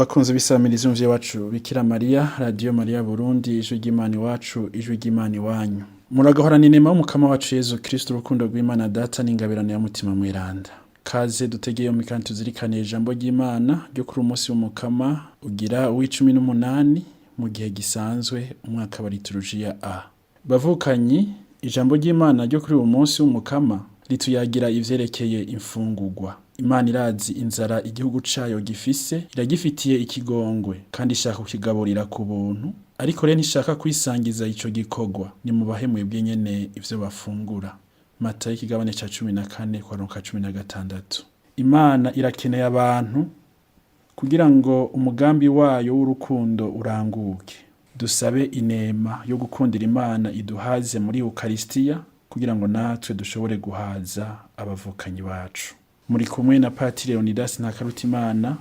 Bakunzi b'isamirizi umuvyeyi wacu Bikira Mariya, Radio Mariya Burundi, ijwi ry'Imana iwacu, ijwi ry'Imana iwanyu. Muragahorana inema y'umukama wacu Yezu Kristo, urukundo rw'Imana Data n'ingabirano ya Mutima Mweranda. Kaze dutegeye yompi kandi tuzirikane ijambo ry'Imana ryo kuri umunsi w'umukama ugira uw'icumi n'umunani mu gihe gisanzwe umwaka wa liturujia A. Bavukanyi, ijambo ry'Imana ryo kuri uwo munsi w'umukama rituyagira ivyerekeye imfungurwa. Imana irazi inzara igihugu cayo gifise, iragifitiye ikigongwe kandi ishaka kukigaburira ku buntu, ariko rero ntishaka kwisangiza ico gikorwa. Nimubahe mwebwe nyene ivyo bafungura. Matayo ikigabane ca 14 kugaruka 16. Imana irakeneye abantu kugira ngo umugambi wayo w'urukundo uranguke. Dusabe inema yo gukundira Imana iduhaze muri Ukaristiya kugira ngo natwe dushobore guhaza abavukanyi bacu. Muri kumwe na Patiri Leonidas Ntakarutimana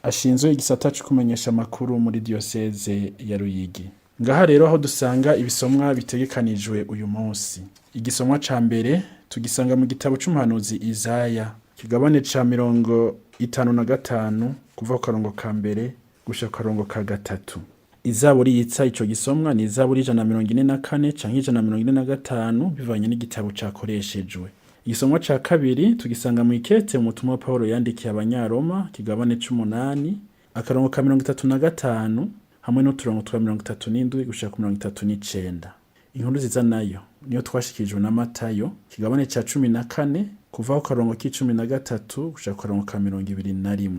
ashinzwe igisata co kumenyesha amakuru muri diyoseze ya Ruyigi. Ngaha rero aho dusanga ibisomwa bitegekanijwe uyu munsi. Igisomwa ca mbere tugisanga mu gitabo c'umuhanuzi Izaya, kigabane ca 55 kuva ku karongo ka mbere gushika ku karongo ka gatatu. Izaburi yitsa ico gisomwa ni izaburi 144 canke 145 bivanye n'igitabo cakoreshejwe. Igisomwa ca kabiri tugisanga mu ikete umutumwa Paulo yandikiye abanyaroma kigabane c'umunani akarongo ka 35 hamwe n'uturongo twa 37 gushika ku 39. Inkuru nziza nayo niyo twashikirijwe na Matayo kigabane ca 14 kuva ku karongo k'icumi na gatatu gushika ku karongo ka 21.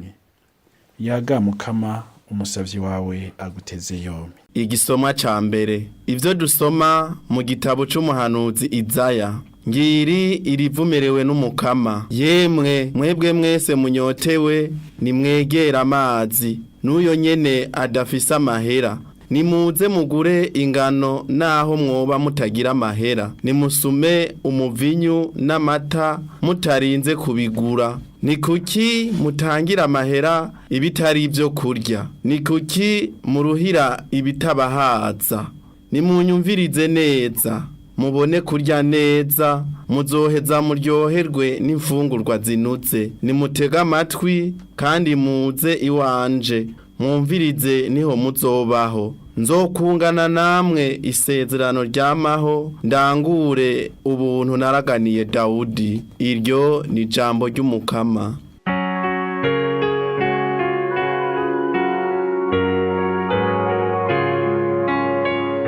Yaga Mukama umusavyi wawe aguteze yompi. Igisomwa ca mbere ivyo dusoma mu gitabo c'umuhanuzi Izaya ngiri irivumerewe n'umukama yemwe mwebwe mwese munyotewe nimwegera amazi n'uyo nyene adafise amahera nimuze mugure ingano naho mwoba mutagira amahera nimusume umuvinyu n'amata mutarinze kubigura ni kuki mutangira amahera ibitari ibyo kurya ni kuki muruhira ibitabahaza nimunyumvirize neza mubone kurya neza muzoheza muryoherwe n'imfungurwa zinutse nimutege amatwi kandi muze iwanje mwumvirize niho muzobaho nzokungana namwe isezerano ryamaho ndangure ubuntu naraganiye Dawudi iryo ni jambo ry'umukama.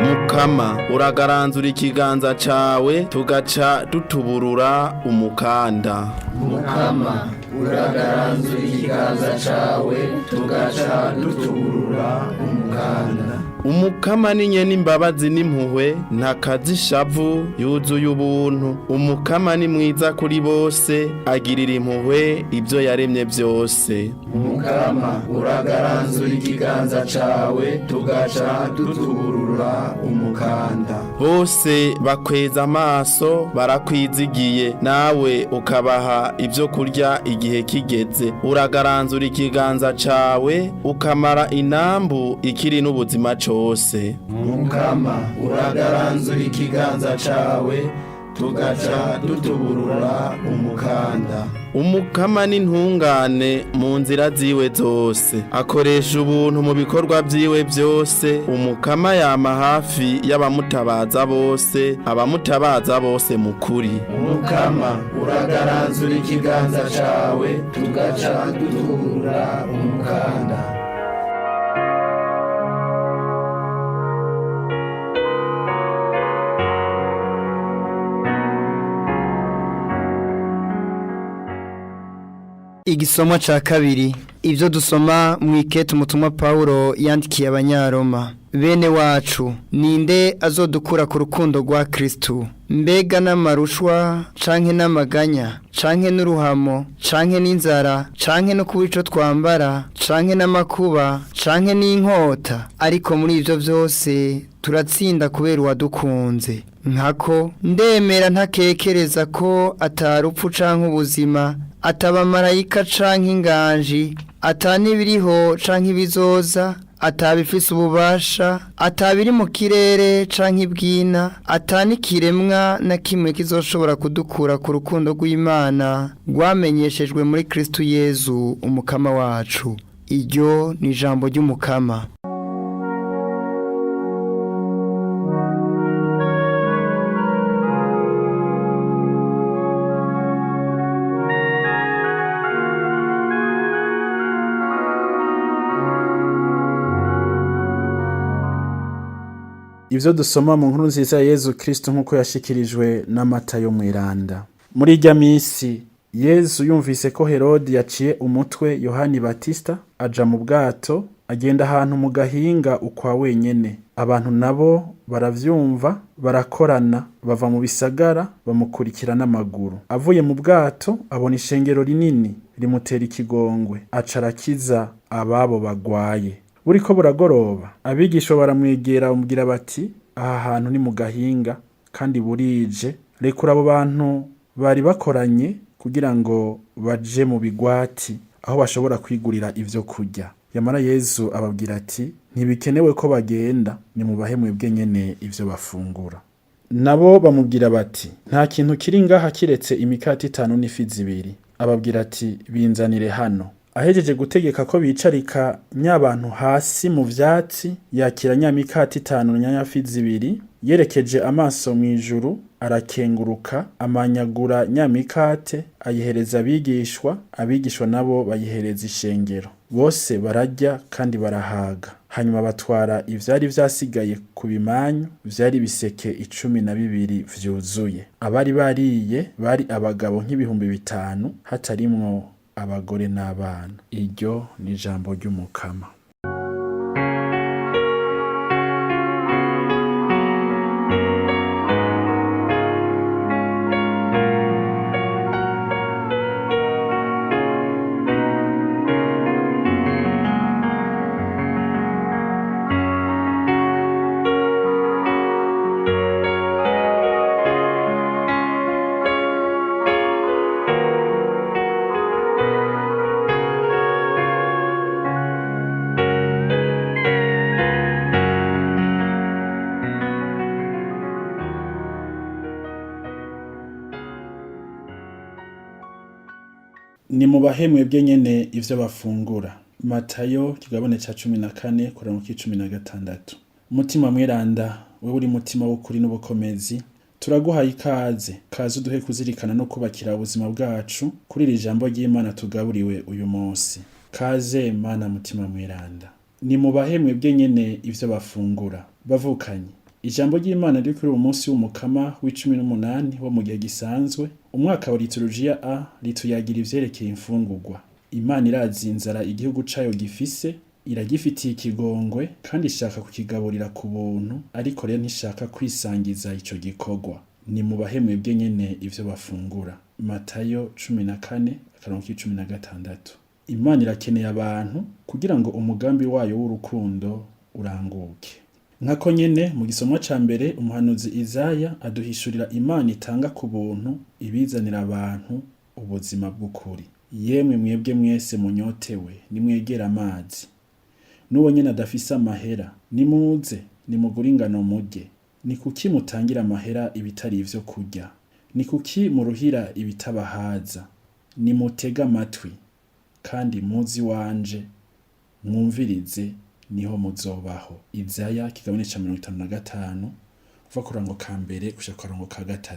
Mukama uragaranzura ikiganza cawe tugaca dutuburura umukanda. Mukama uragaranzura ikiganza cawe tugaca dutuburura umukanda. Umukama ni nyene imbabazi n'impuhwe ntakazishavu yuzuye ubuntu. Umukama ni mwiza kuri bose agirira impuhwe ibyo yaremye byose. Umukama uragaranzura ikiganza cawe tugaca dutuburura umukanda. Bose bakweza amaso barakwizigiye nawe ukabaha ibyo kurya igihe kigeze. Uragaranzura ikiganza cawe ukamara inambu ikiri n'ubuzima cose. Mukama uragaranzura ikiganza cawe tugaca dutuburura umukanda. Umukama n'intungane mu nzira ziwe zose akoresha ubuntu mu bikorwa byiwe byose. Umukama yama hafi y'abamutabaza bose, abamutabaza bose mu kuri. Umukama uragaranzura ikiganza cawe tugaca dutuburura umukanda. Igisomwa ca kabiri ivyo dusoma mu ikete umutumwa Paulo yandikiye abanyaroma. Bene wacu ninde azodukura ku rukundo rwa Kristo? Mbega n'amarushwa canke n'amaganya canke n'uruhamo canke n'inzara canke no kuba ico twambara canke n'amakuba canke n'inkota? Ariko muri ivyo vyose turatsinda kubera uwadukunze. Nkako ndemera ntakekereza ko atarupfu canke ubuzima, atabamarayika canke inganji, atanibiriho canke ibizoza, atabifise ububasha, atabiri mu kirere canke ibwina, atanikiremwa na kimwe kizoshobora kudukura ku rukundo rw'Imana rwamenyeshejwe muri Kristo Yezu umukama wacu. Iryo ni ijambo ry'Umukama. Ivyo dusoma mu nkuru nziza ya Yezu Kristo nk'uko yashikirijwe na Matayo Mweranda. Muri irya misi Yezu yumvise ko Herodi yaciye umutwe Yohani Batista, aja mu bwato agenda ahantu mu gahinga ukwa wenyene. Abantu nabo baravyumva barakorana, bava mu bisagara bamukurikira n'amaguru. Avuye mu bwato abona ishengero rinini rimutera ikigongwe, aca arakiza ababo bagwaye. Buriko buragoroba, abigishwa baramwegera bamubwira bati: aha hantu ni mu gahinga kandi burije, rekura abo bantu bari bakoranye kugira ngo baje mu bigwati aho bashobora kwigurira ivyo kurya. Yamara Yezu ababwira ati: ntibikenewe ko bagenda, nimubahe mwebwe nyene ivyo bafungura. Nabo bamubwira bati: nta kintu kiri ngaha kiretse imikate 5 n'ifi 2. Ababwira ati: binzanire hano. Ahejeje gutegeka ko bicarika nyabantu hasi mu vyatsi, yakira nyamikate 5 nyanyafi 2, yerekeje amaso mu ijuru arakenguruka, amanyagura nyamikate ayihereza abigishwa, abigishwa nabo bayihereza ishengero. Bose bararya kandi barahaga. Hanyuma batwara ivyari vyasigaye ku bimanyu, vyari biseke 12 vyuzuye. Abari bariye bari abagabo nk'ibihumbi 5, hatarimwo abagore n'abana. Iryo ni ijambo ry'Umukama. Ni mubahe mwebwe nyene ivyo bafungura. Matayo kigabane ca 14 kurango 16. Mutima mweranda, wewe uri mutima w'ukuri n'ubukomezi, turaguhaye ikaze, kaze uduhe kuzirikana no kubakira ubuzima bwacu kuri iri jambo ry'Imana tugaburiwe uyu munsi. Kaze Mana mutima mweranda. Ni mubahe mwebwe nyene ivyo bafungura. Bavukanye, ijambo ry'Imana riri kuri uyu munsi w'Umukama w'18 wo mu gihe gisanzwe, umwaka wa liturujia A, rituyagira ivyerekeye imfungurwa. Imana irazi inzara igihugu cayo gifise, iragifitiye ikigongwe kandi ishaka kukigaburira ku buntu, ariko rero ntishaka kwisangiza ico gikorwa. Ni mubahe mwebwe nyene ivyo bafungura. Matayo 14 akarongo 16. Imana irakeneye abantu kugira ngo umugambi wayo w'urukundo uranguke. Nkako nyene mu gisomwa ca mbere umuhanuzi Izaya aduhishurira Imana itanga ku buntu ibizanira abantu ubuzima bw'ukuri. Yemwe mwebwe mwese munyotewe, nimwegera amazi. N'uwo nyene adafise amahera, nimuze nimugure ingano murye. Ni kuki mutangira amahera ibitari ivyo kurya? Ni kuki muruhira ibitabahaza? Nimutege amatwi kandi muzi wanje, mwumvirize, niho muzobaho. Izaya kigabane ca 55 kuva ku rango ka mbere gushika ku rango ka 3.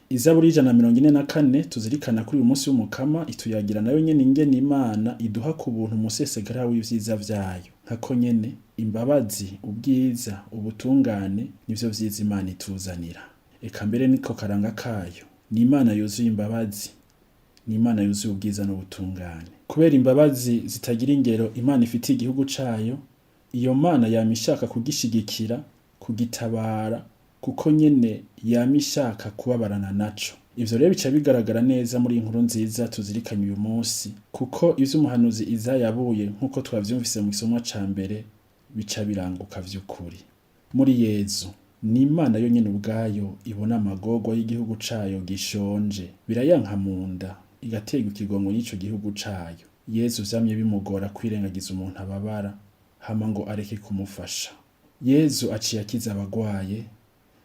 Izaburi 144 tuzirikana kuri uyu munsi w'Umukama ituyagira nayo nyene ingene Imana iduha ku buntu umusesegara w'ivyiza vyayo. Nkako nyene imbabazi, ubwiza, ubutungane nivyo vyiza Imana ituzanira. Eka mbere niko karanga kayo. Ni Imana yuzuye imbabazi, ni Imana yuzuye ubwiza n'ubutungane. Kubera imbabazi zitagira ingero Imana ifitiye igihugu cayo, iyo Mana yama ishaka kugishigikira, kugitabara, kuko nyene yama ishaka kubabarana naco. Ivyo rero bica bigaragara neza muri inkuru nziza tuzirikanye uyu munsi, kuko ivyo umuhanuzi Izaya yabuye nk'uko twavyumvise mu gisomwa ca mbere bica biranguka vy'ukuri. Muri Yezu ni Imana yonyene ubwayo ibona amagorwa y'igihugu cayo gishonje, birayanka mu nda, igaterwa ikigongo n'ico gihugu cayo. Yezu vyamye bimugora kwirengagiza umuntu ababara, hama ngo areke kumufasha. Yezu aciye akiza abagwaye,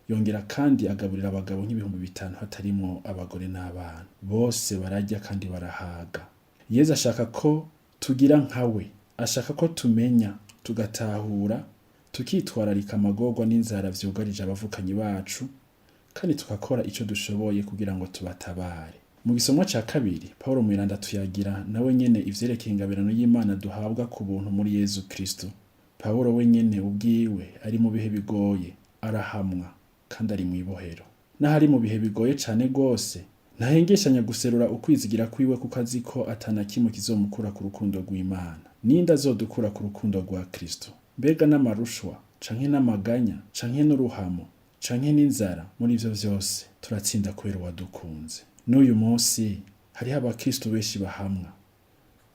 yongera kandi agaburira abagabo nk'ibihumbi 5 hatarimwo abagore n'abana. Bose bararya kandi barahaga. Yezu ashaka ko tugira nkawe, Ashaka ko tumenya, tugatahura, tukitwararika amagorwa n'inzara vyugarije abavukanyi bacu, kandi tugakora ico dushoboye kugira ngo tubatabare. Mu gisomwa ca kabiri, Pawulo Mweranda tuyagira nawe nyene ivyerekeye ingabirano y'Imana duhabwa ku buntu muri Yezu Kristo. Pawulo we nyene ubwiwe ari mu bihe bigoye, arahamwa kandi ari mw'ibohero. Naho ari mu bihe bigoye cane rwose, ntahengeshanya guserura ukwizigira kwiwe kuko azi ko ata kimwe kizomukura ku rukundo rw'Imana. Ninde azodukura ku rukundo rwa Kristo? Mbega n'amarushwa, canke n'amaganya, canke n'uruhamo, canke n'inzara? Muri ivyo vyose turatsinda kubera uwadukunze. N'uyu munsi hariho abakristo benshi bahamwa,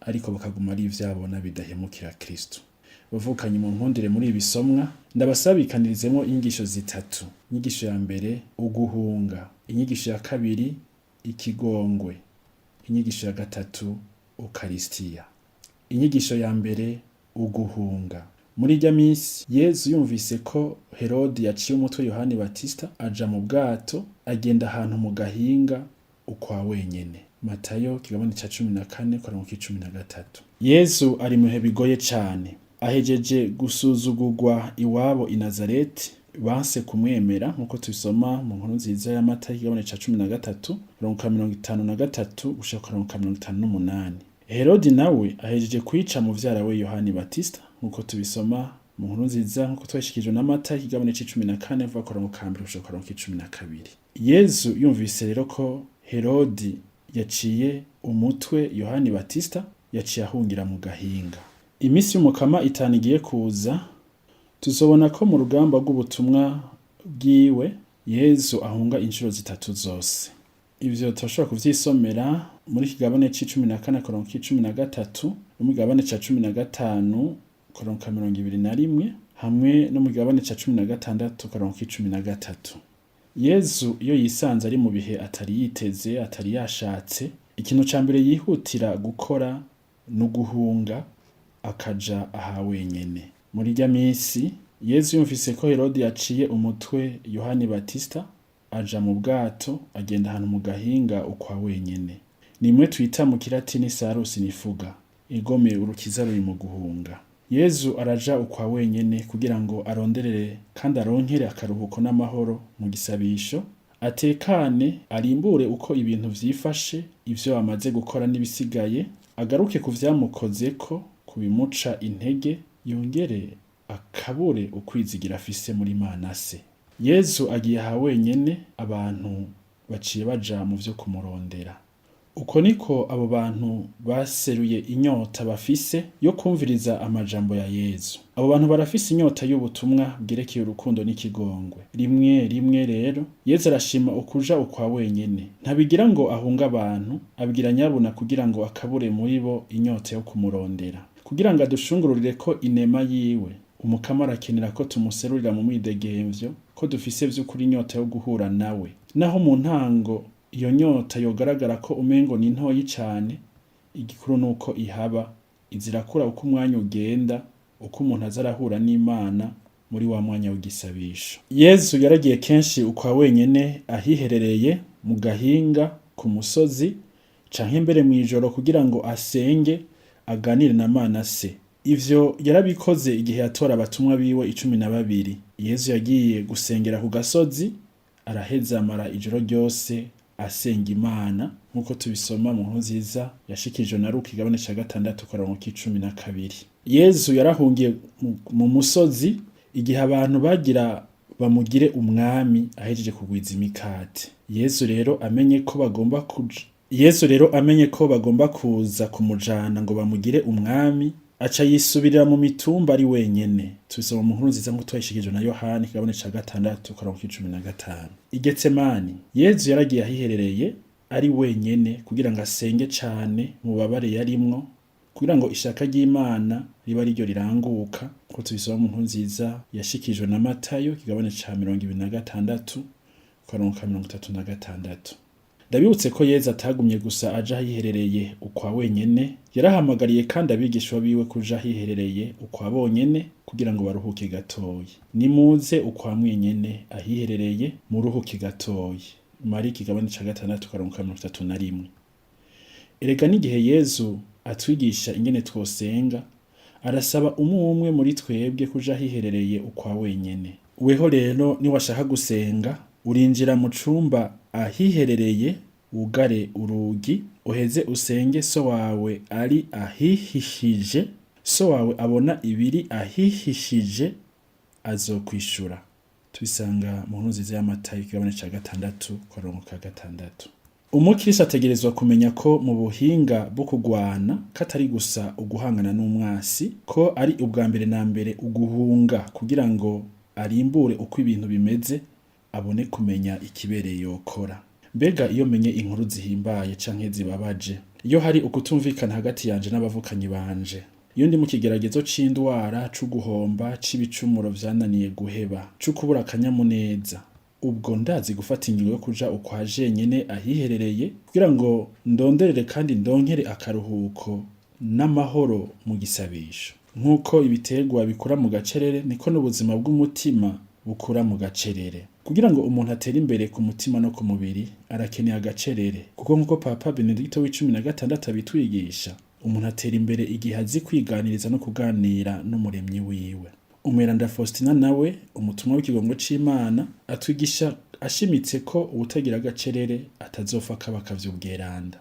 ariko bakaguma ari ivyabona bidahemukira Kristo. Bavukanye, mu nkundire, muri ibi bisomwa ndabasabikanirizemo inyigisho zitatu. Inyigisho ya mbere, uguhunga. Inyigisho ya kabiri, ikigongwe. Inyigisho ya gatatu, Ukaristiya. Inyigisho ya mbere, uguhunga. Muri irya minsi, Yezu yumvise ko Herodi yaciye umutwe Yohani Batista, aja mu bwato, agenda ahantu mu gahinga ukwa wenyene. Matayo kigabane ca 14 karongo k'13. Yezu ari mu bihe bigoye cane. Ahejeje gusuzugurwa iwabo i Nazareti, banse kumwemera, nkuko tubisoma mu nkuru nziza ya Matayo kigabane ca 13 karongo ka 53 gushika karongo ka 58. Herodi nawe ahejeje kwica muvyara we Yohani Batista, nkuko tubisoma mu nkuru nziza nkuko twashikijwe na Matayo kigabane c'14 kuva karongo ka mbere gushika karongo k'12. Yezu yumvise rero ko Herodi yaciye umutwe Yohani Batista, yaciye ahungira mu gahinga. Iminsi y'Umukama 5 igiye kuza, tuzobona ko mu rugamba rw'ubutumwa bwiwe Yezu ahunga inshuro zitatu zose. Ivyo turashobora kuvyisomera muri kigabane c'14 karongo k'13, no mu kigabane ca 15 karongo ka 21, hamwe no mu kigabane ca 16 karongo k'13. Yezu iyo yisanze ari mu bihe atari yiteze, atari yashatse, ikintu ca mbere yihutira gukora ni uguhunga, akaja aha wenyene. Muri irya minsi, Yezu yumvise ko Herodi yaciye umutwe Yohani Batista, aja mu bwato, agenda ahantu mu gahinga ukwa wenyene. Nimwe twita mu kilatini salus in fuga, igome urukiza ruri mu guhunga. Yezu araja ukwa wenyene kugira ngo aronderere kandi aronkere akaruhuko n'amahoro mu gisabisho, atekane, arimbure uko ibintu vyifashe, ivyo amaze gukora n'ibisigaye, agaruke ku vyamukozeko, kubimuca intege, yongere akabure ukwizigira afise muri Mana se. Yezu agiye aha wenyene, abantu baciye baja mu vyo kumurondera. Uko niko abo bantu baseruye inyota bafise yo kumviriza amajambo ya Yezu. Abo bantu barafise inyota y'ubutumwa bwerekeye urukundo n'ikigongwe. Rimwe rimwe rero Yezu arashima ukuja ukwa wenyene. Ntabigira ngo ahunge abantu, abigira nyabuna kugira ngo akabure muri bo inyota yo kumurondera. Kugira ngo adushungururire ko inema yiwe, Umukama arakenera ko tumuserurira mu mwidegemvyo, ko dufise vy'ukuri inyota yo guhura nawe. Naho mu ntango iyo nyota yogaragara ko umengo ni ntoyi cane, igikuru nuko ihaba, izirakura uko umwanya ugenda, uko umuntu aza arahura n'Imana muri wa mwanya w'igisabisho. Yezu yaragiye kenshi ukwa wenyene ahiherereye mu gahinga ku musozi, canke mbere mw'ijoro, kugira ngo asenge, aganire na Mana se. Ivyo yarabikoze igihe yatora abatumwa biwe 12. Yezu yagiye gusengera ku gasozi, araheza amara ijoro ryose asenga Imana, nk'uko tubisoma mu nkuru nziza yashikijwe na Luka igabane ca 6 karongo k'12. Yezu yarahungiye mu musozi igihe abantu bagira bamugire umwami ahejeje kugwiza imikate. Yezu rero amenye ko bagomba kuza kumujana ngo bamugire umwami, aca yisubirira mu mitumba ari wenyene. Tubisoma mu nkuru nziza nk'uko twayishikijwe na Yohani kigabane ca 6 karongo k'15. I Getsemani, Yezu yaragiye ahiherereye ari wenyene kugira ngo asenge cane mu bubabare yarimwo, kugira ngo ishaka ry'Imana ribe ariryo riranguka, nkuko tubisoma mu nkuru nziza yashikijwe na Matayo kigabane ca 26 karongo ka 36. Ndabibutse ko Yezu atagumye gusa aja ahiherereye ukwa wenyene, yarahamagariye kandi abigishwa biwe kuja ahiherereye ukwa bonyene kugira ngo baruhuke gatoyi. Nimuze ukwa mwenyene ahiherereye muruhuke gatoyi. Mariko kigabane ca 6 karongo ka 31. Erega n'igihe Yezu atwigisha ingene twosenga, Arasaba umwe umwe muri twebwe kuja ahiherereye ukwa wenyene. Weho rero niwashaka gusenga, urinjira mu cumba ahiherereye, wugare urugi, uheze usenge so wawe ari ahihishije, so wawe abona ibiri ahihishije azokwishura. Tubisanga mu nkuru nziza ya Matayo ikigabane ca 6 karongo ka 6. Umukristo ategerezwa kumenya ko mu buhinga bwo kugwana katari gusa uguhangana n'umwasi, ko ari ubwa mbere na mbere uguhunga kugira ngo arimbure uko ibintu bimeze, abone kumenya ikibereye yokora. Mbega iyo menye inkuru zihimbaye canke zibabaje, iyo hari ukutumvikana hagati yanje n'abavukanyi banje, iyo ndi mu kigeragezo c'indwara, c'uguhomba, c'ibicumuro vyananiye guheba, c'ukubura akanyamuneza, ubwo ndazi gufata ingingo yo kuja ukwa jenyene ahiherereye kugira ngo ndonderere kandi ndonkere akaruhuko n'amahoro mu gisabisho. Nk'uko ibiterwa bikura mu gacerere, niko n'ubuzima bw'umutima bukura mu gacerere. Kugira ngo umuntu atere imbere ku mutima no ku mubiri, arakeneye agacerere, kuko nk'uko Papa Benedicto w'icumi na gatandatu abitwigisha, umuntu atera imbere igihe azi kwiganiriza no kuganira n'umuremyi wiwe. Umweranda Faustina nawe, umutumwa w'ikigongo c'Imana, atwigisha ashimitse ko uwutagira agacerere atazofa kaba kavy'ubweranda.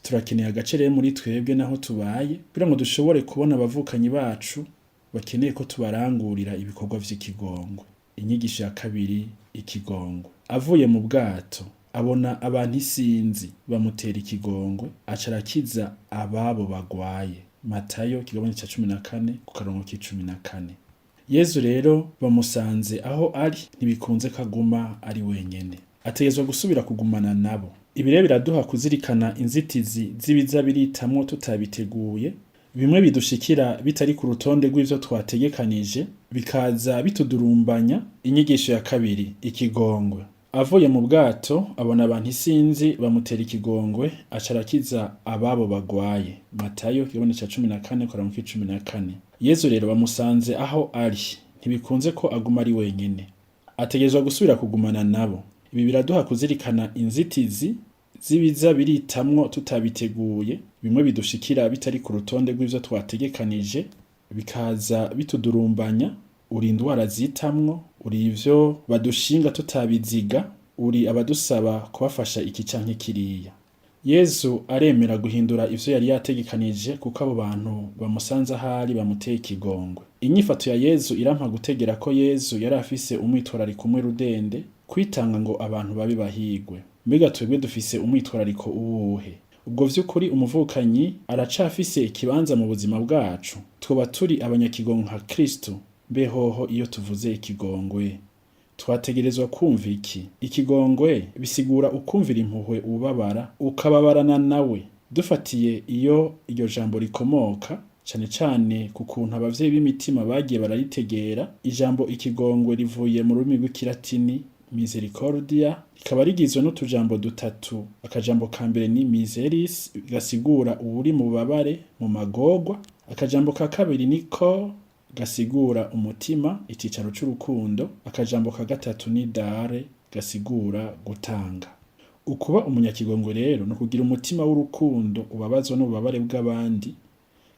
Turakeneye agacerere muri twebwe naho tubaye, kugira ngo dushobore kubona abavukanyi bacu bakeneye ko tubarangurira ibikorwa vy'ikigongwe. Inyigisho ya kabiri, ikigongwe. Avuye mu bwato abona abantu isinzi bamutera ikigongwe, aca arakiza ababo bagwaye. Matayo ikigabane ca 14 ku karongo k'14. Yezu rero bamusanze aho ari, ntibikunze kaguma ari wenyene, ategerezwa gusubira kugumana nabo. Ibi rero biraduha kuzirikana inzitizi z'ibiza biritamwo tutabiteguye, bimwe bidushikira bitari ku rutonde rw'ivyo twategekanije, bikaza bitudurumbanya. Inyigisho ya kabiri, ikigongwe. Avuye mu bwato abona abantu isinzi bamutera ikigongwe, aca arakiza ababo bagwaye. Matayo ikigabane ca 14 karongo k'14. Yezu rero bamusanze aho ari, ntibikunze ko aguma ari wenyene, ategerezwa gusubira kugumana nabo. Ibi biraduha kuzirikana inzitizi z'ibiza biritamwo tutabiteguye, bimwe bidushikira bitari ku rutonde rw'ivyo twategekanije, bikaza bitudurumbanya. Uri indwara zitamwo, uri ivyo badushinga tutabiziga, uri abadusaba kubafasha iki canke kiriya. Yezu aremera guhindura ivyo yari yategekanije kuko abo bantu bamusanze ahari bamuteye ikigongwe. Inyifato ya Yezu irampa gutegera ko Yezu yari afise umwitwarariko umwe rudende, kwitanga ngo abantu babe bahigwe. Mbega twebwe dufise umwitwarariko uwuhe? Ubwo vy'ukuri umuvukanyi aracafise ikibanza mu buzima bwacu? Twoba turi abanyakigongo nka Kristo? Mbehoho iyo tuvuze ikigongwe twategerezwa kumva iki? Ikigongwe bisigura ukumvira impuhwe ubabara, ukababarana nawe. Dufatiye iyo iryo jambo rikomoka, cane cane ku kuntu abavyeyi b'imitima bagiye bararitegera, ijambo ikigongwe rivuye mu rurimi rw'ikilatini misericordia, rikaba rigizwe n'utujambo dutatu. Akajambo ka mbere ni miseris, gasigura uwuri mu bubabare, mu magorwa. Akajambo ka kabiri ni cor, gasigura umutima, icicaro c'urukundo. Akajambo ka gatatu ni dare, gasigura gutanga. Ukuba umunyakigongwe rero ni ukugira umutima w'urukundo ubabazwa n'ububabare bw'abandi,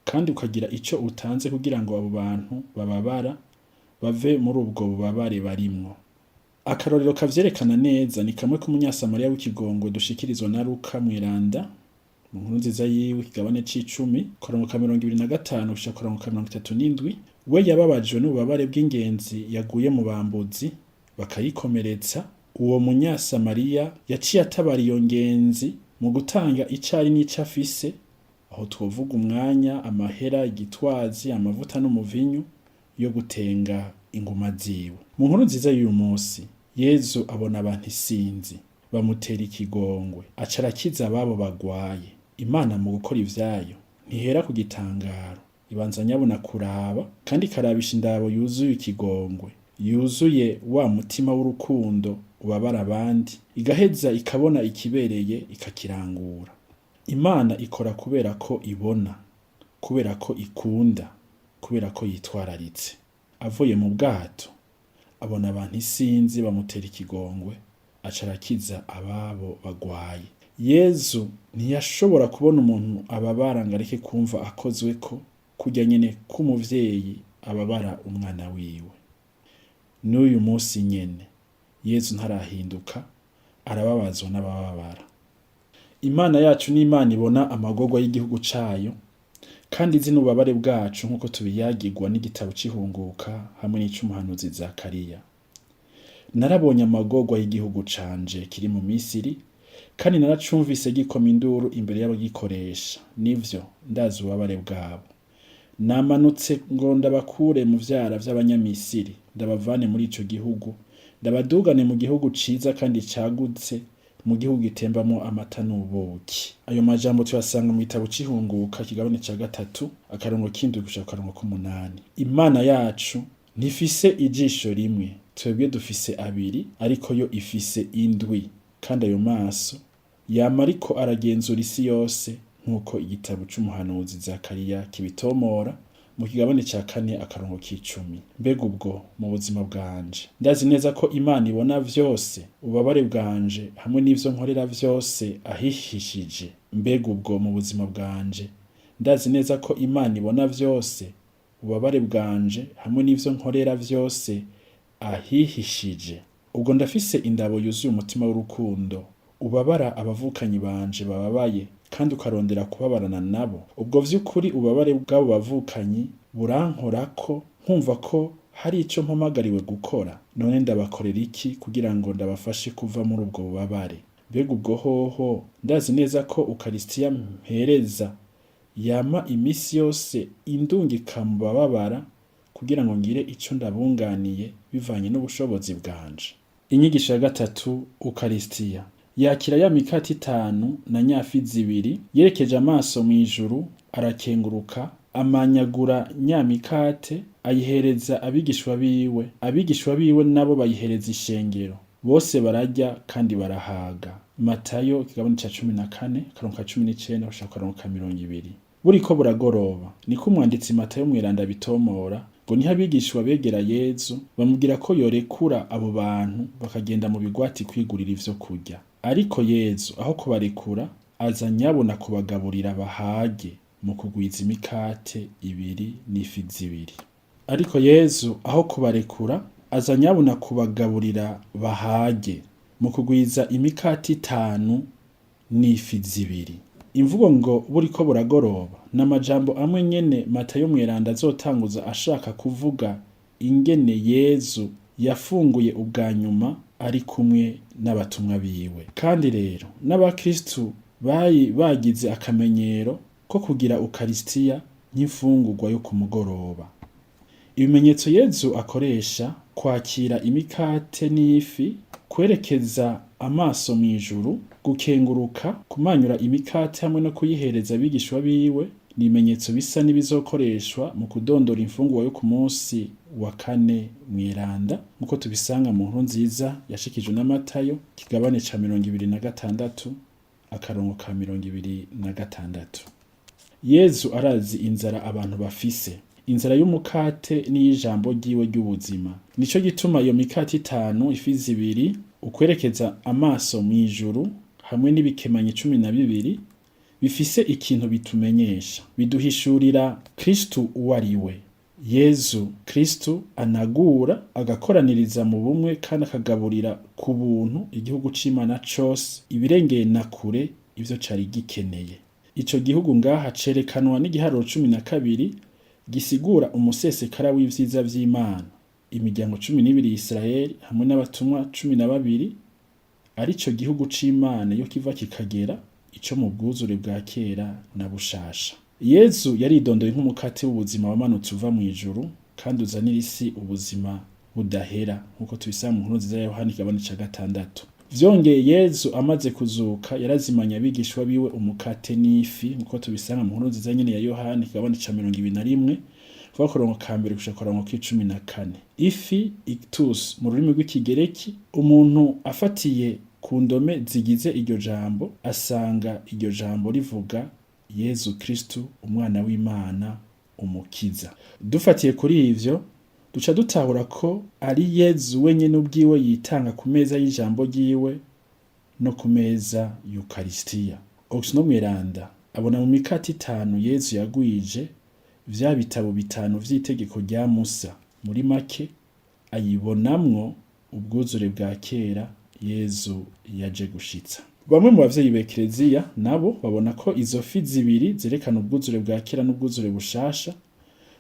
kandi ukagira ico utanze kugira ngo abo bantu bababara bave muri ubwo bubabare barimwo. Akarorero kavyerekana neza ni kamwe k'umunyasamariya w'ikigongwe dushikirizwa na Luka mweranda mu nkuru nziza yiwe ikigabane c'icumi karongo ka 25 gushika karongo ka 37. We yababajwe n'ububabare bw'ingenzi yaguye mu bambuzi bakayikomeretsa. Uwo munyasamariya yaciye atabara iyo ngenzi mu gutanga icari n'ico afise, aho twovuga umwanya, amahera, igitwazi, amavuta n'umuvinyu yo gutenga inguma ziwe. Mu nkuru nziza y'uyu munsi, Yezu abona abantu isinzi bamutera ikigongwe, aca arakiza ababo bagwaye. Imana mu gukora ivyayo ntihera ku gitangaro, ibanza nyabona kuraba, kandi ikarabisha indabo yuzuye ikigongwe, yuzuye wa mutima w'urukundo ubabara abandi, igaheza ikabona ikibereye ikakirangura. Imana ikora kubera ko ibona, kubera ko ikunda, kubera ko yitwararitse. Avuye mu bwato abona abantu isinzi bamutera ikigongwe, aca arakiza ababo bagwaye. Yezu ntiyashobora kubona umuntu ababara ngo areke kumva akozweko. Kurya nyene k'umuvyeyi ababara umwana wiwe. N'uyu munsi nyene Yezu ntarahinduka, arababazwa n'abababara. Imana yacu ni Imana ibona amagorwa y'igihugu cayo, kandi izi n'ububabare bwacu nk'uko tubiyagirwa n'igitabo c'ihunguka hamwe n'ic'umuhanuzi Zakariya. Narabonye amagorwa y'igihugu canje kiri mu Misiri, kandi naracumvise gikoma induru imbere y'abagikoresha. Nivyo, ndazi ububabare bwabo. Namanutse ngo ndabakure mu vyara vy'Abanyamisiri, ndabavane muri ico gihugu, ndabadugane mu gihugu ciza kandi cagutse, mu gihugu gitembamwo amata n'ubuki. Ayo majambo tuyasanga mu gitabo c'ihunguka, kigabane ca 3, akarongo k'indwi gushika ku karongo k'umunani. Imana yacu ntifise ijisho rimwe, twebwe dufise abiri, ariko yo ifise indwi, kandi ayo maso yama ariko aragenzura isi yose, nk'uko igitabo c'umuhanuzi Zakariya kibitomora mu kigabane ca 4 akarongo k'icumi. Mbega ubwo mu buzima bwanje ndazi neza ko Imana ibona vyose, ububabare bwanje hamwe n'ivyo nkorera vyose ahihishije. Mbega ubwo mu buzima bwanje ndazi neza ko Imana ibona vyose, ububabare bwanje hamwe n'ivyo nkorera vyose ahihishije. Ubwo ndafise indabo yuzuye umutima w'urukundo, ubabara abavukanyi banje bababaye, kandi ukarondera kubabarana nabo. Ubwo vy'ukuri ububabare bw'abo bavukanyi burankorako, nkumva ko hari ico mpamagariwe gukora. None ndabakorera iki kugira ngo ndabafashe kuva muri ubwo bubabare? Mbega ubwo hoho ndazi neza ko Ukarisitiya mpereza yama imisi yose indungika mu bababara, kugira ngo ngire ico ndabunganiye bivanye n'ubushobozi bwanje. Inyigisho ya 3, Ukarisitiya. Yakira ya mikate 5 na nyafi 2, yerekeje amaso mw'ijuru, arakenguruka, amanyagura nya mikate, ayihereza abigishwa biwe. Abigishwa biwe nabo bayihereza ishengero. Bose bararya kandi barahaga. Matayo kigabane ca 14, akarongo ka 19 gushika ku karongo ka 20. Buriko buragoroba, niko umwanditsi Matayo mweranda bitomora, ngo niho abigishwa begera Yezu bamubwira ko yorekura abo bantu bakagenda mu bigwati kwigurira ivyo kurya. Ariko Yezu aho kubarekura aza nyabona kubagaburira bahage mu kugwiza imikate 2 n'ifi 2. Ariko Yezu aho kubarekura aza nyabona kubagaburira bahage mu kugwiza imikate 5 n'ifi 2. Imvugo ngo buriko buragoroba n'amajambo amwe nyene Matayo mweranda azotanguza ashaka kuvuga ingene Yezu yafunguye ubwa nyuma ari kumwe n'abatumwa biwe. Kandi rero n'abakristu bari bagize akamenyero ko kugira Ukarisitiya nk'imfungurwa yo ku mugoroba. Ibimenyetso Yezu akoresha kwakira imikate n'ifi, kwerekeza amaso mw'ijuru, gukenguruka, kumanyura imikate hamwe no kuyihereza abigishwa biwe, ni ibimenyetso bisa n'ibizokoreshwa mu kudondora imfungurwa yo ku munsi wa 4 mweranda, nk'uko tubisanga mu nkuru nziza yashikijwe na Matayo, kigabane ca 26 akarongo ka 26. Yezu arazi inzara abantu bafise, inzara y'umukate n'iy'ijambo ryiwe ry'ubuzima. Nico gituma iyo mikate 5 ifi 2, ukwerekeza amaso mw'ijuru hamwe n'ibikemanyi 12 bifise ikintu bitumenyesha, biduhishurira Kristu uwo ari we. Yezu Kristu anagura agakoraniriza mu bumwe kandi akagaburira ku buntu igihugu c'Imana cose, ibirengeye na kure ivyo cari gikeneye. Ico gihugu ngaha cerekanwa n'igiharuro 12 gisigura umusesekara w'ivyiza vy'Imana, imiryango 12 ya Israeli hamwe n'abatumwa 12, arico gihugu c'Imana iyo kiva kikagera, ico mu bwuzure bwa kera na bushasha. Yezu yaridondoye nk'umukate w'ubuzima wamanutse uva mw'ijuru kandi uzanira isi ubuzima budahera, nk'uko tubisanga mu nkuru nziza ya Yohana igabane ca 6. Vyongeye Yezu amaze kuzuka yarazimanye abigishwa biwe umukate n'ifi, nk'uko tubisanga mu nkuru nziza nyene ya Yohana igabane ca 21, kuva ku karongo ka 1 gushika ku karongo k'14. Ifi, ictus mu rurimi rw'ikigereki, umuntu afatiye ku ndome zigize iryo jambo asanga iryo jambo rivuga Yezu Kristu umwana w'Imana umukiza. Dufatiye kuri ivyo duca dutahura ko ari Yezu wenyene ubwiwe yitanga ku meza y'ijambo ryiwe no ku meza y'Ukarisitiya. Augustino Mweranda abona mu mikate 5 Yezu yagwije vya bitabo bitanu vy'itegeko rya Musa. Muri make ayibonamwo ubwuzure bwa kera Yezu yaje gushitsa. Bamwe mu bavyeyi b'Ekereziya nabo babona ko izo fi zibiri zerekana ubwuzure bwa kera n'ubwuzure bushasha,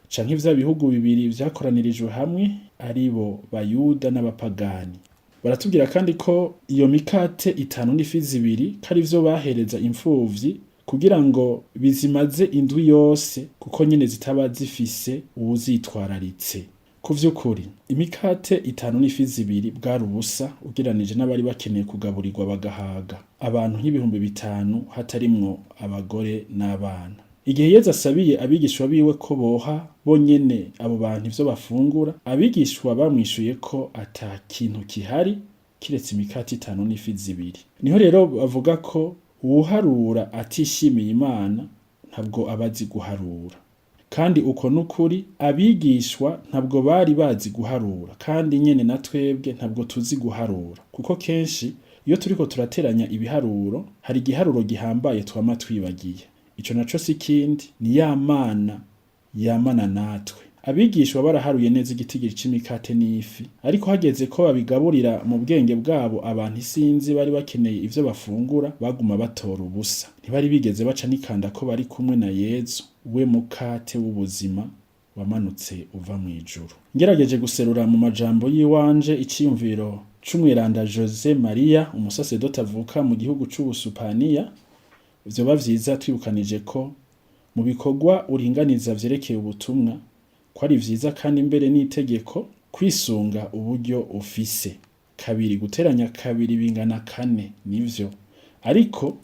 canke vya bihugu bibiri vyakoranirijwe hamwe ari bo Bayuda n'abapagani. Baratubwira kandi ko iyo mikate itanu n'ifi zibiri ko ari vyo bahereza imfuvyi kugira ngo bizimaze indwi yose, kuko nyene zitaba zifise uwuzitwararitse. Ku vy'ukuri imikate itanu n'ifi zibiri bwari ubusa ugereranije n'abari bakeneye kugaburirwa bagahaga, abantu nk'ibihumbi 5 hatarimwo abagore n'abana. Igihe Yezu asabiye abigishwa biwe ko boha bonyene abo bantu ivyo bafungura, abigishwa bamwishuye ko ata kintu kihari kiretse imikate itanu n'ifi zibiri. Niho rero bavuga ko uwuharura atishimiye Imana ntabwo aba azi guharura. Kandi uko n'ukuri, abigishwa ntabwo bari bazi guharura, kandi nyene na twebwe ntabwo tuzi guharura, kuko kenshi iyo turiko turateranya ibiharuro hari igiharuro gihambaye twama twibagiye. Ico naco si ikindi, ni ya Mana yamana natwe. Abigishwa baraharuye neza igitigiri c'imikate n'ifi, ariko hageze ko babigaburira mu bwenge bwabo abantu isinzi bari bakeneye ivyo bafungura, baguma batora ubusa. Ntibari bigeze baca n'ikanda ko bari kumwe na Yezu, we mukate w'ubuzima wamanutse uva mw'ijuru. Ngerageje guserura mu majambo y'iwanje iciyumviro c'umweranda Jose Maria, umusasedoti avuka mu gihugu c'Ubusupaniya, vyoba vyiza twibukanije ko mu bikorwa uringaniza vyerekeye ubutumwa ko ari vyiza kandi mbere n'itegeko kwisunga uburyo ufise. Kabiri guteranya kabiri bingana kane, nivyo, ariko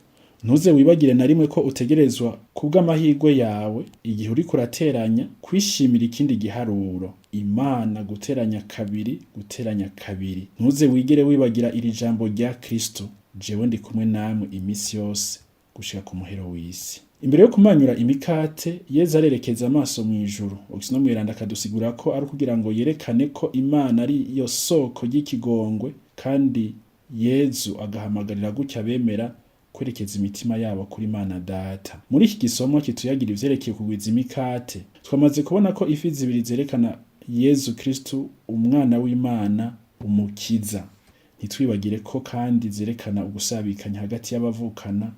ntuze wibagire na rimwe ko utegerezwa kubw'amahirwe yawe igihe uriko urateranya kwishimira ikindi giharuro, Imana guteranya kabiri guteranya kabiri. Ntuze wigere wibagira iri jambo rya Kristo: jewe ndi kumwe namwe imisi yose gushika ku muhero w'isi. Imbere yo kumanyura imikate, Yezu arerekeza amaso mw'ijuru. Augustino Mweranda akadusigura ko ari ukugira ngo yerekane ko Imana ari yo soko ry'ikigongwe, kandi Yezu agahamagarira gutya abemera kwerekeza imitima yabo kuri Imana Data. Muri iki gisomo kituyagira ivyerekeye kugwiza imikate, twamaze kubona ko ifi zibiri zerekana Yezu Kristu, umwana w'Imana, umukiza. Ntitwibagire ko kandi zerekana ugusabikanya hagati y'abavukana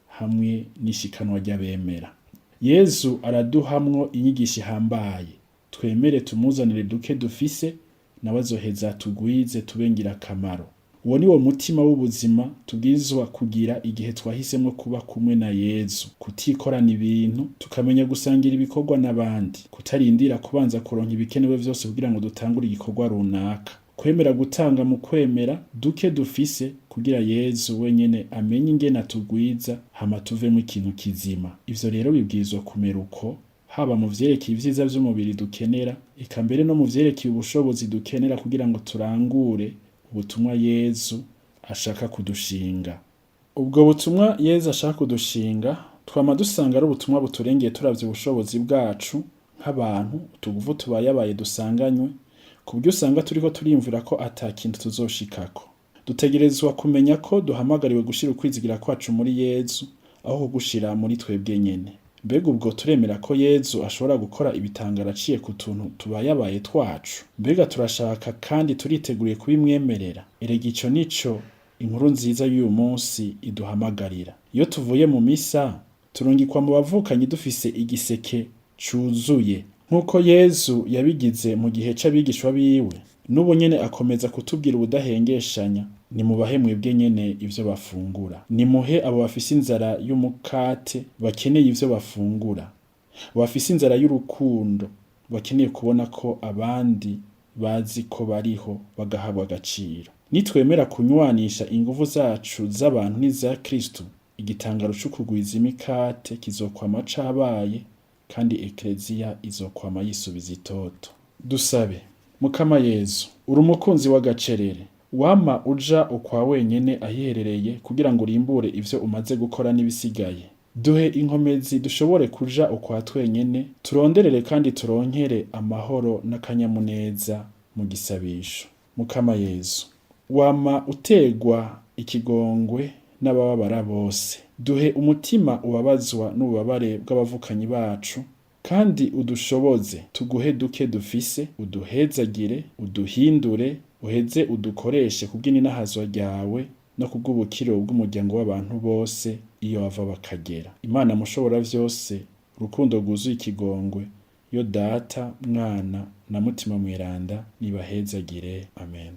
hamwe n'ishikanwa ry'abemera. Yezu araduhamwo inyigisho ihambaye. Twemere tumuzanire duke dufise, nawe azoheza tugwize tube ngirakamaro. Uwo ni wo mutima w'ubuzima tubwirizwa kugira igihe twahisemwo kuba kumwe na Yezu, kutikorana ibintu, tukamenya gusangira ibikorwa n'abandi, kutarindira kubanza kuronka ibikenewe vyose kugira ngo dutangure igikorwa runaka, kwemera gutanga mu kwemera duke dufise kugira Yezu wenyene amenye ingene atugwiza hama tuvemwo ikintu kizima. Ivyo rero bibwirizwa kumera uko, haba mu vyerekeye ivyiza vy'umubiri dukenera, eka mbere no mu vyerekeye ubushobozi dukenera kugira ngo turangure ubutumwa Yezu ashaka kudushinga. Ubwo butumwa Yezu ashaka kudushinga twama dusanga ari ubutumwa buturengeye turavye ubushobozi bwacu nk'abantu, utuguvu tubayabaye dusanganywe, ku buryo usanga turiko turiyumvira ko ata kintu tuzoshikako. Dutegerezwa kumenya ko duhamagariwe gushira ukwizigira kwacu muri Yezu aho kugushira muri twebwe nyene. Mbega ubwo turemera ko Yezu ashobora gukora ibitangaro aciye ku tuntu tubayabaye twacu? Mbega turashaka kandi turiteguriye kubimwemerera? Erega ico nico inkuru nziza y'uyu munsi iduhamagarira. Iyo tuvuye mu misa, turungikwa mu bavukanyi dufise igiseke cuzuye. Nk'uko Yezu yabigize mu gihe c'abigishwa biwe, n'ubu nyene akomeza kutubwira ubudahengeshanya: nimubahe mwebwe nyene ivyo bafungura, nimuhe abo bafise inzara y'umukate bakeneye ivyo bafungura, bafise inzara y'urukundo bakeneye kubona ko abandi bazi ko bariho bagahabwa agaciro. Nitwemera kunywanisha inguvu zacu z'abantu n'iza Kristo, igitangaro c'ukugwiza imikate kizokwama cabaye, kandi Ekleziya izokwama yisubiza itoto. Dusabe. Mukama Yezu, uri umukunzi w'agacerere, wama uja ukwa wenyene ahiherereye kugira ngo urimbure ivyo umaze gukora n'ibisigaye. Duhe inkomezi dushobore kuja ukwa twenyene, turonderere kandi turonkere amahoro n'akanyamuneza mu gisabisho. Mukama Yezu, wama utegwa ikigongwe n'abababara bose. Duhe umutima ubabazwa n'ububabare bw'abavukanyi bacu, Kandi udushoboze tuguhe duke dufise, uduhezagire, uduhindure, uheze udukoreshe kubw'ininahazwa ryawe no kubw'ubukiro bw'umuryango w'abantu bose iyo bava bakagera. Imana mushobora vyose, urukundo rwuzuye ikigongwe, yo Data, Mwana na Mutima Mweranda nibahezagire. Amen.